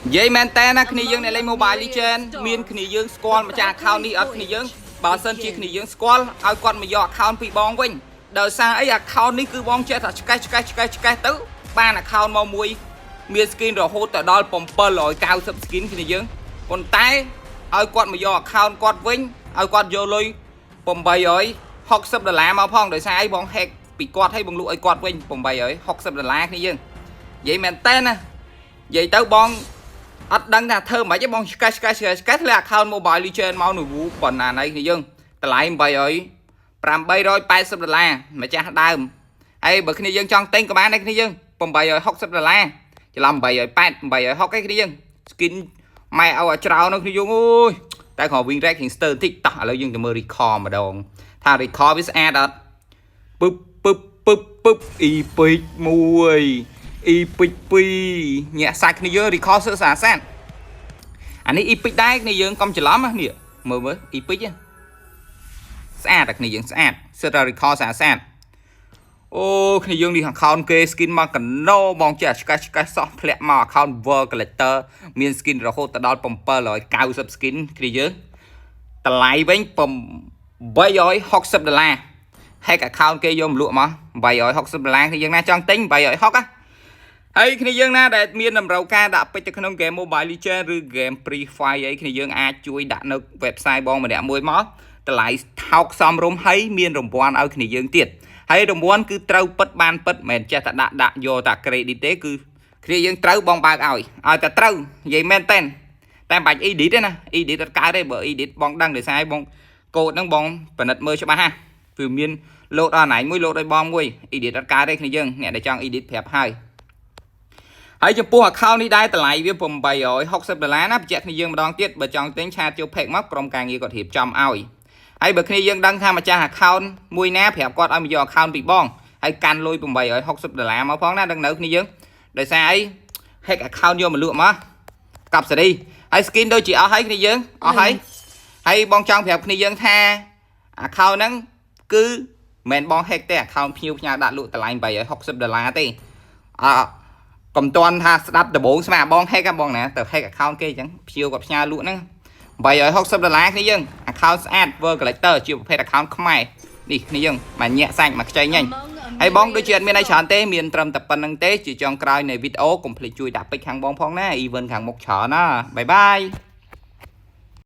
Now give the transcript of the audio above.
និយាយមែនតើណាគ្នាយើងអ្នកលេង Mobile Legend មានគ្នាយើងស្គាល់ម្ចាស់ account នេះអត់គ្នាយើងបើសិនជាគ្នាយើងស្គាល់ឲ្យគាត់មកយក account ពីបងវិញដោយសារអី account នេះគឺបងចេះតែឆ្កេះឆ្កេះឆ្កេះឆ្កេះទៅបាន account មកមួយមាន skin រហូតទៅដល់790 skin គ្នាយើងប៉ុន្តែឲ្យគាត់មកយក account គាត់វិញឲ្យគាត់យកលុយ860ដុល្លារមកផងដោយសារអីបង hack ពីគាត់ឲ្យបងលក់ឲ្យគាត់វិញ860ដុល្លារគ្នាយើងនិយាយមែនតើណានិយាយទៅបង អត់ដឹងថាធ្វើមិនខ្មិចទេបងឆ្កេះឆ្កេះឆ្កេះឆ្កេះធ្លាក់ account Mobile Legend មកនៅវូប៉ុណ្ណាណីគ្នាយើងតម្លៃ800 880ដុល្លារម្ចាស់ដើមហើយបើគ្នាយើងចង់ទិញក៏បានដែរគ្នាយើង860ដុល្លារច្រឡំ880 860ឯគ្នាយើង skin ម៉ែឲ្យឲ្យច្រើននោះគ្នាយើងអូយតែគ្រាន់ win rate រៀងស្ទើរបន្តិចតោះឥឡូវយើងទៅមើល recall ម្ដងថា recall វាស្អាតអត់ពឹបពឹបពឹបពឹប epic 1 epic 2ញាក់សាច់គ្នាយើង recall សើស្អាតស្អាតអានេះ epic ដែរគ្នាយើងកុំច្រឡំណានេះមើលមើល epic ស្អាតតែគ្នាយើងស្អាតសិតតែ recall ស្អាតស្អាតអូគ្នាយើងនេះ account គេ skin មកកណោបងចេះឆ្កេះឆ្កេះសោះធ្លាក់មក account World Collector មាន skin រហូតទៅដល់790 skin គ្នាយើងតម្លៃវិញ860ដុល្លារ hack account គេយកមកលក់មក860ដុល្លារគ្នាយើងណាចង់ទិញ860ណាហើយគ្នាយើងណាដែលមានតម្រូវការដាក់ពេជ្រទៅក្នុង game Mobile Legends ឬ game Free Fire អីគ្នាយើងអាចជួយដាក់នៅ website បងម្នាក់មួយមកតម្លៃថោកសមរម្យហើយមានរង្វាន់ឲ្យគ្នាយើងទៀតហើយរង្វាន់គឺត្រូវពិតបានពិតមិនមែនចេះតែដាក់ដាក់យកតែ credit ទេគឺគ្នាយើងត្រូវបងបើកឲ្យឲ្យតែត្រូវនិយាយមែនតើតែមិនបាច់ edit ទេណា edit អត់កើតទេបើ edit បងដឹងដោយសារបងកូដហ្នឹងបងពិនិត្យមើលច្បាស់ហ่ะវាមានលោតដល់ណៃមួយលោតឲ្យបងមួយ edit អត់កើតទេគ្នាយើងអ្នកដែលចង់ edit ប្រាប់ហើយហើយចំពោះ account នេះដែរតម្លៃវា860ដុល្លារណាបញ្ជាក់គ្នាយើងម្ដងទៀតបើចង់ទិញ chat ចូល page មកក្រុមការងារគាត់រៀបចំឲ្យហើយបើគ្នាយើងដឹងថាម្ចាស់ account មួយណាប្រាប់គាត់ឲ្យមកយក account ពីបងហើយកាន់លុយ860ដុល្លារមកផងណាដឹងនៅគ្នាយើងដោយសារអី hack account យកមកលក់មកកប់សេរីហើយ skin ដូចជាអស់ហើយគ្នាយើងអស់ហើយហើយបងចង់ប្រាប់គ្នាយើងថា account ហ្នឹងគឺមិនមែនបង hack ទេ account ភ្ញៀវផ្ញើដាក់លក់តម្លៃ860ដុល្លារទេអកុំតន់ថាស្ដាប់ដំបូងស្មាបង hack ហ៎បងណាទៅ hack account គេអញ្ចឹងភ្ញៀវគាត់ផ្ញើលក់ហ្នឹង860ដុល្លារគ្នាយើង account ស្អាត World Collector ជាប្រភេទ account ខ្មែរនេះគ្នាយើងមកញាក់សាច់មកខ្ចីញ៉ាញ់ហើយបងដូចជាអត់មានអីច្រើនទេមានត្រឹមតែប៉ុណ្្នឹងទេជាចុងក្រោយនៃវីដេអូកុំភ្លេចជួយដាក់ពេជ្រខាងបងផងណា event ខាងមុខច្រើនណាbye bye.